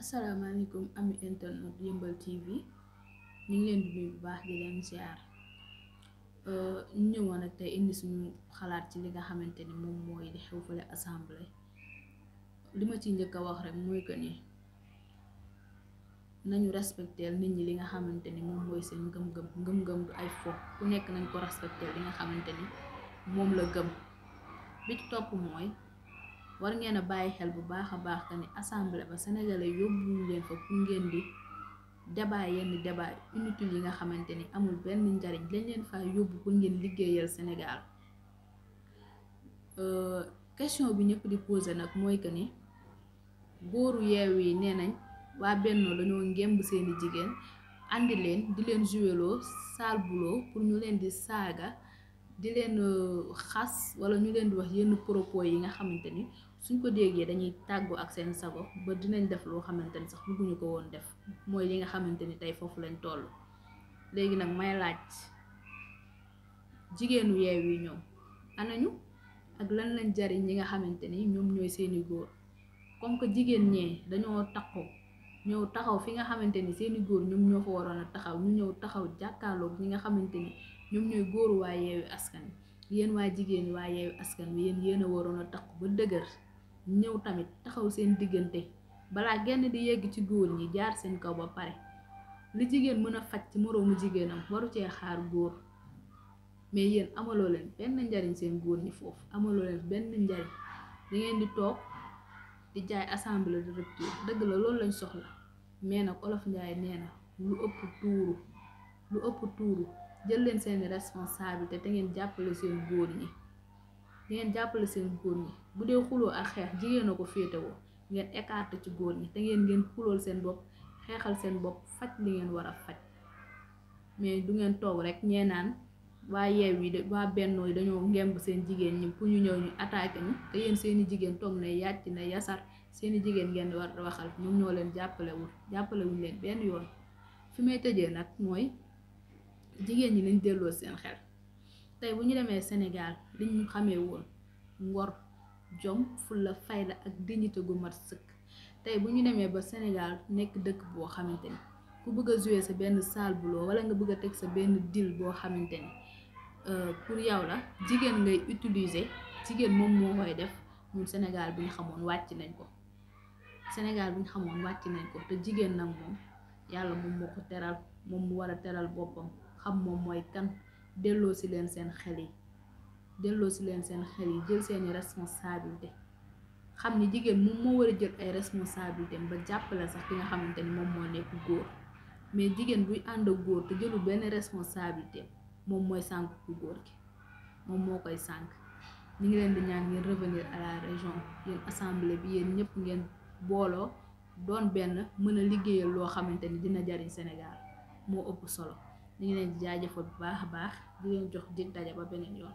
asalaamaaleykum ami internet Yeumbeul TV ñu ngi leen di nuyu bu baax di leen ziar ñu ñëwoon ak tey indi suñu xalaat ci li nga xamante ni moom mooy di xew fële assemblée. li ma ci njëkk a wax rek mooy que ni nañu respecter nit ñi li nga xamante ni moom mooy seen ngëm-ngëm du ay fo ku nekk nañ ko respecter li nga xamante ni moom la gëm. bi ci topp mooy war ngeen a bàyyi xel bu baax a baax que ni assemblée ba sénégalais yóbbuñu leen fa pour ngeen di débat yenn débat inutile yi nga xamante ni amul benn njariñ lañ leen fa yóbbu pour ngeen liggéeyal Sénégal. question bi ñëpp di poser nag mooy que ni góoru yeew yi nee nañ waa Bennoo dañoo ngemb seeni jigéen andi leen di leen joueloo sale boulot pour ñu leen di saaga di leen xas wala ñu leen di wax yenn propos yi nga xamante ni suñ ko déggee dañuy tàggu ak seen sago ba dinañ def loo xamante ni sax bëgguñu ko woon def. mooy li nga xamante ni tey foofu lañ toll. léegi nag may laaj jigéenu yeew yi ñoom anañu ak lan lañ jariñ ñi nga xamante ni ñoom ñooy seeni góor. comme que jigéen ñee dañoo taxaw ñëw taxaw fi nga xamante ni seeni góor ñoom ñoo fa waroon a taxaw ñu ñëw taxaw jàkkaarloog ñi nga xamante ni ñoom ñooy góoru waa yeewi askan wi yéen waa jigéen waa yeewi askan wi yéen a waroon a taxaw ba dëgër ñëw tamit taxaw seen diggante balaa genn di yegg ci góor ñi jaar seen kaw ba pare. li jigéen mën a faj ci moroomu jigéenam waru cee xaar góor. mais yéen amaloo leen benn njariñ seen góor ñi foofu amaloo leen benn njariñ da ngeen di toog di jaay assemblée de rupture dëgg la loolu lañ soxla mais nag olof njaay nee na lu ëpp tuuru jël leen seeni responsabilité te ngeen jàppale seen góor ñi. bu dee xuloo ak xeex jigéen a ko féetewoo ngeen écarté ci góor ñi te ngeen xulool seen bopp xeexal seen bopp faj li ngeen war a faj. mais du ngeen toog rek ñee naan waa yeew yi waa Bennoo yi dañoo ngemb seen jigéen ñi pour ñu ñëw ñu attaqué ñu te yéen seeni jigéen toog na yàcc na yasar seeni jigéen ngeen war a waxal ñoom ñoo leen jàppalewuñ leen benn yoon. fi may tëjee nag mooy jigéen ñi lañ delloo seen xel. tey bu ñu demee Sénégal li ñu xamee woon ngor jom fulla fayda ak dignité gu mat sëkk. tey bu ñu demee ba Sénégal nekk dëkk boo xamante ni ku bëgg a jouer sa benn sale boulot wala nga bëgg a teg sa benn deal boo xamante ni pour yow la jigéen ngay utiliser jigéen moom moo koy def. ñun Sénégal bi ñu xamoon wàcc nañ ko te jigéen nag moom yàlla moom moo ko teral moom mu war a teral boppam xam moom mooy kan. delloo si leen seen xel yi jël seeni responsabilité xam ni jigéen moom moo war a jël ay responsabilité ba jàppale sax ki nga xamante ni moom moo nekk góor. mais jigéen buy ànd ak góor te jëlul benn responsabilité moom mooy sànk ku góor gi moom moo koy sànk. ñu ngi leen di ñaan ngeen revenir à la région yéen assemblée bi yéen ñëpp ngeen booloo doon benn mën a liggéeyal loo xamante ni dina jariñ Sénégal moo ëpp solo. ñu ngi leen di jaajëfal bu baax a baax di leen jox dig daje ba beneen yoon.